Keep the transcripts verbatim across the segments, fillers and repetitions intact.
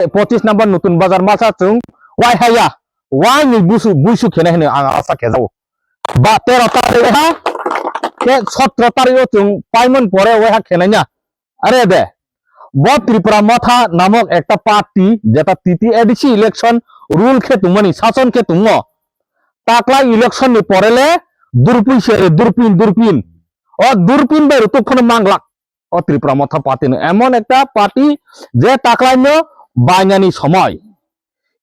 Pochis number Nutun Bazar masa chwng wai haya, wai ni busu, buisu khena hino ang asa khe jao. Ba tero tarikh ha, ke sotro tarikh o chwng paimon pore wai ha khenanya. Are de, bo Tripura Motha namok ekta party, jeta T T A D C election rule khe tongmani, sason khe tongmo. Taklai election ni pore le durpin se, durpin, durpin. O durpin bai rutuk phano manglak. O Tripura Motha party no emon ekta party je taklai no bainani somoi.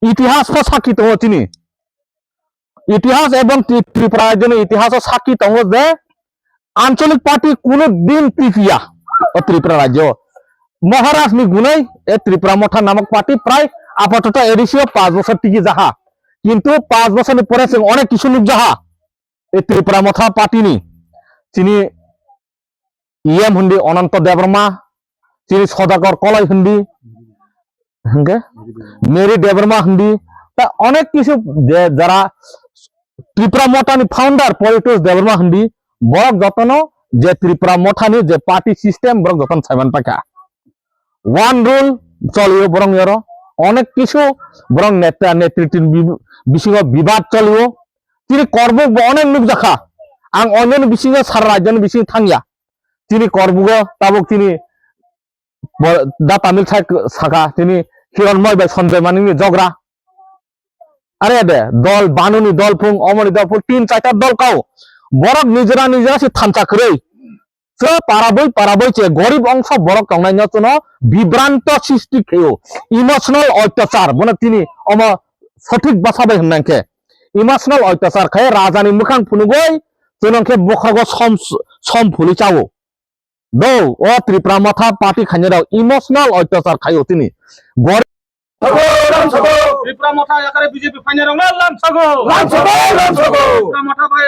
Itihas pho sakhi tongo chini. Itihas ebong Tri-, Tripura rajyoni itihaso sakhi tongo je ancholik party kuno din tikiya o Tripura rajyo. Maharaj ni gunai e Tripura Motha namok party prai apatoto A D C o panch bochor tiki jaha. Kintu panch bochor ni pore chwng onek kisu nuk jaha. E Tripura Motha party ni chini E M hindi Ananto Debbarma, chini Sodakor Koloi hindi, hingke Mary Debbarma hindi, ta onek kisu je jara Tripura Motha ni founder Paritosh Debbarma hindi, borok jotono je Tripura Motha ni je party system borok jotono saiman paikha. One rule cholio borok yoro, onek kisu borok neta netriti bi-, bisingo bibad cholio. Chini Korbuk bo onek nukjakha. Ang onyo ni bisingo sara rajyo ni bisingo thangya. Chini Korbugo tabuk chini bo-, da Tamil side saka chini Hironmoi bai Sanjay Manik ni jogra. Are de dol banuni dol phung omoni dol phung tin chaita dol kau. Borok nijera nijera se thansa kwrwi. Chwla paraboi paraboi che gorib ongsa borok tongnai no chwno bibranto sristi khaio, emotional oitachar, bono tini omo sothik basa bai hwnna khe emotional oitachar khai rajani mwkhang phunugoi chwno khe bokhrogo som, som phuli chao. Do o Tripura Motha party khainai rok emotional oitachar khaio tini. Gorib Lamsogo, lamsogo. Tripura Motha yakare B J P phainai rokno lamsogo. Lamsogo, lamsogo. Tripura Motha bai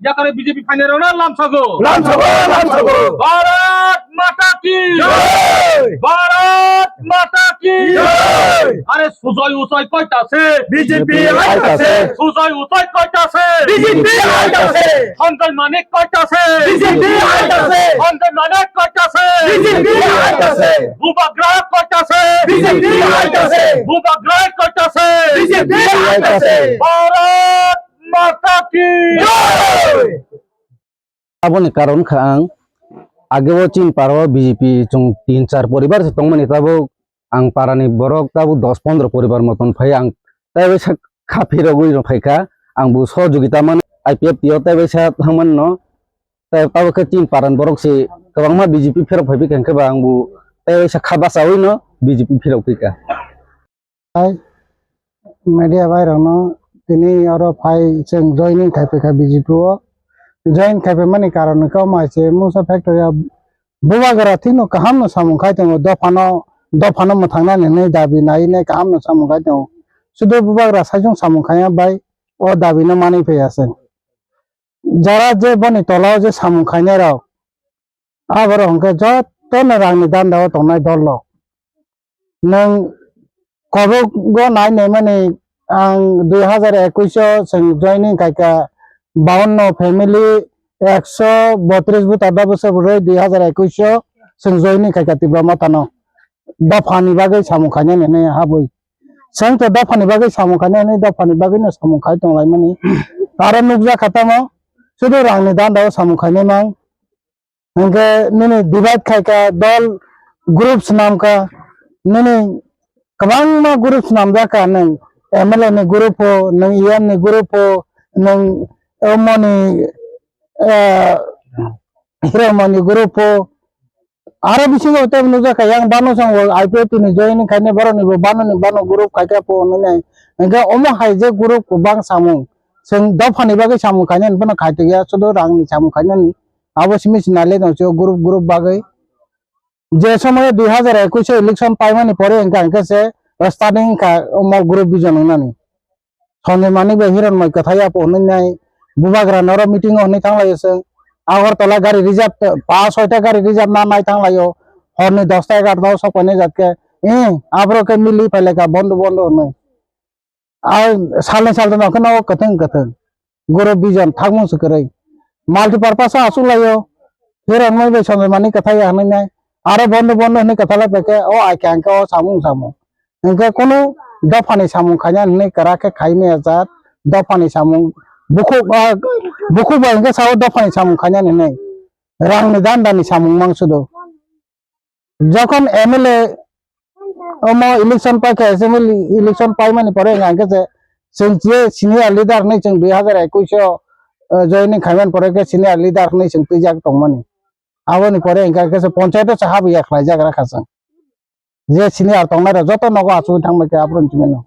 yakare B J P phainai rokno lamsogo. Lamsogo, lamsogo. Bharat Mata ki jai. Bharat Mata ki jai. Are sujai ujai koita se. B J P aita se. Sujai ujai koita se. B J P aita se. Sanjay Manik koita se. B J P aita se. Sanjay Manik koita se. B J P aita se. Bubagra koita se. B J P aita se. Bubagra koita se. B J P aita se. Bharat Mata ki jai. Aboni karon kha ang ageo chini parao B J P chwng tin char poribar se tongmani tabuk ang parani borok tabuk dos pondro poribar moton phai ang tei bai sak kha phirogwi rw phaikha ang bo sohojogita mano I P F T o tei bai sa thangmano tei tabuk khe chini parani borok se kwbangma B J P phirok phai phikha hwnkhe ba ang bo tei bai sa kha bachawi no B J P phirok phikha. Hai, media bai rokno tini oro phai chwng joining khai phaikha B J P o. Join khai phaimani karon wngkha omo hai se mungsa factory o bubagra thikno kaham no samung khai tongo, dophano, dophano mwthangnani hinwi dabi nai nai kaham no samung khai tongo. Sudu bubagra saichung samung khaiya bai o dabi no manwi phaiya se. Jara je boni tola o je samung khainai rok, aborok hwnkhe jotono rangni danda o tongnai dol rok. Nwng kobogo nai naimani ang dui hazar ekush o chwng joining khaikha bawanno family ekso botris buta da bwswk bwrwi dui hazar ekush o chwng joining khaikha Tipra Motha no dophani bagwi samung khainani hinwi habwi. Chwng to dophani bagwi samung khainani dophani bagwi no samung khai tonglaimani. Aro nukjakha tamo sudu rangni danda o samung khainai mang. Hwnkhe nini divide khaikha, dol group swnamkha, nini kwbangma group swnamjakha, nwng M L A ni group o, nwng E M ni group o, nwng omoni, eh, Hiromoni group o. Aro bisingo tei nukjakha, yang bano chwng I P F T ni joining khainai borokni bo bano ni bano group khaikha po hwnwi nai. Hwnkhe omo hai je group kwbang samung, chwng dophani bagwi samung khainani phano khaitokya, sudu rangni samung khainani. Abo simi sinale tong sio group group bagwi. Je somoyo dui hazar ekush o election paimani pore hwnkha hwnkhe se starting wngkha omo group vision wngnani. Sanjay Manik bai Hiron Moi kwthai apo hwnwi nai bubagra noro meeting o hwnwi thanglaio chwng. Agartala gari reserve pa soita gari reserve na nai thanglaio. Horni dosta egarota o sok painai jat khe, eh, aborok khe mili phailai kha bondo bondo hwnwi. Ai salni salta no kheno kwthwng kwthwng. Goro vision thangmung se kwrwi. Multipurpose o achuk laio. Hiron Moi bai Sanjay Manik kwthai ya hwnwi nai. Aro bondo bondo hwnwi kwthalai paikhe o ai khe ang khe o samung samung. Hingke kunu dophani samung khaina hinwi kwrak khe khai maya jat, dophani samung bukhuk, ah, bukhuk bai hingke sao dophani samung khaina hinwi rangni dandani samung mangsudo. Jokhon M L A omo election paikha, assembly election paimani pore hingke je chwng je senior leader hinwi chwng dui hazar ekush o, ah, joining khaimani pore khe senior leader hinwi chwng twijak tongmani. Aboni pore hingke khe se ponchayat o se habwi ya khlai jak rakha chwng. Je senior tongnai rok joto nogo achugwi thangbai khe aphuru hinwi mano.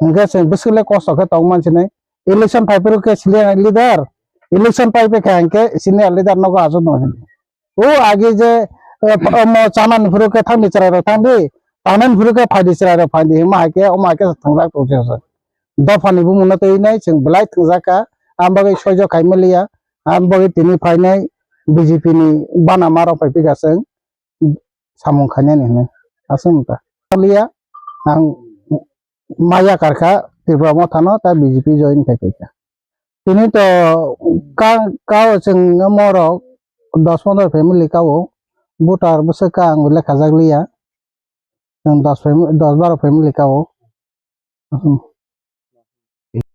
Hingke se bwswk le kosto khe tong man sinai. Election phai phuru khe senior leader, election pai pai khe hingke senior leader nogo achuk tong sinai. O age je, eh, omo chanani phuru khe thangdi chwrai rok thangdi, tanani phuru khe phaidi chwrai rok phaidi hima hai khe omo hai khe thangjak tong se. Dophani bumung no twi nai chwng belai thangjak kha, ang bagwi soijo khai maliya, ang bagwi tini phainai B J P ni bana ma rok phai phika chwng samung khainani hinwi aswk wngkha. Liya ang maya karkha Tripura Motha no ta B J P join khai khaikha. Tini to ka, kao chwng morok dos pondro family kao voter bwswk ka ang lekha jak liya. Chwng dos fami-, dos baro family kao.